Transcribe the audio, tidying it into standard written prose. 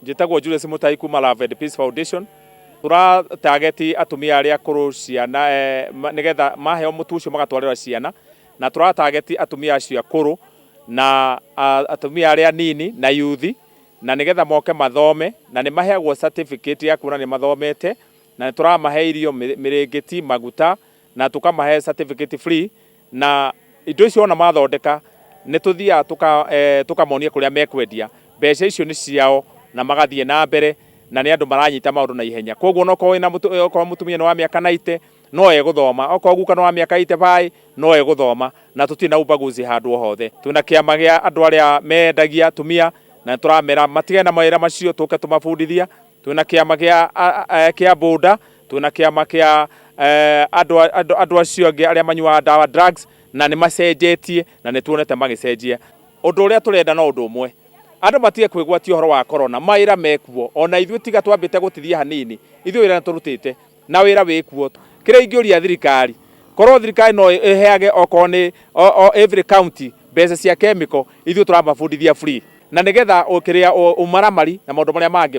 Njĩtagwo Julius Mutai kuma Love and Peace Foundation. Tũra target atumia arĩa akũrũ, ciana, nĩgetha maheo mũtu ũcio magatwarĩra ciana, na tũra target atumia acio akũrũ na atumia arĩa anini na youth, na nĩgetha moke mathome, na nĩ maheagwo certificate ya kuona nĩ mathomete, na nĩ tũramahe irio, mĩrĩngĩti, maguta, na tũkamahe certificate free. Na indo icio ona mathondeka, nĩ tũthiaga tũkamonia kũrĩa mekwendia. Mbeca icio nĩ ciao na magathiĩ na mbere, na nĩ andũ maranyita maũndũ na ihenya. Koguo onokorwo wĩna okorwo mũtumia nĩ wa mĩaka 90, no egũthoma, okorwo guka nĩ wa mĩaka 85, no egũthoma, na tũtirĩ na ubaguzi handũ o hothe. Twĩna kĩama gĩa andũ arĩa mendagia atumia, na nĩ tũramera matigane na mawĩra macio, tũke tũmabundithia. Twĩna kĩama kĩa boda, twĩna kĩama kĩa andũ acio angĩ arĩa manyuaga ndawa, drugs, na nĩ macenjetie na nĩ tuonete magĩcenjia. Ũndũ ũrĩa tũrenda no ũndũ ũmwe, andũ matige kwĩgwatia ũhoro wa corona. Mawĩra mekuo, ona ithuĩ tiga twambĩte gũtithia hanini, ithuĩ wĩra nĩ tũrutĩte na wĩra wĩkuo. Kĩrĩa ingĩũria thirikari, korwo thirikari no ĩheage okorwo nĩ every county mbeca cia chemical, ithuĩ tũramabundithia free, na nĩgetha kĩrĩa ũmaramari na maũndũ marĩa mangĩ.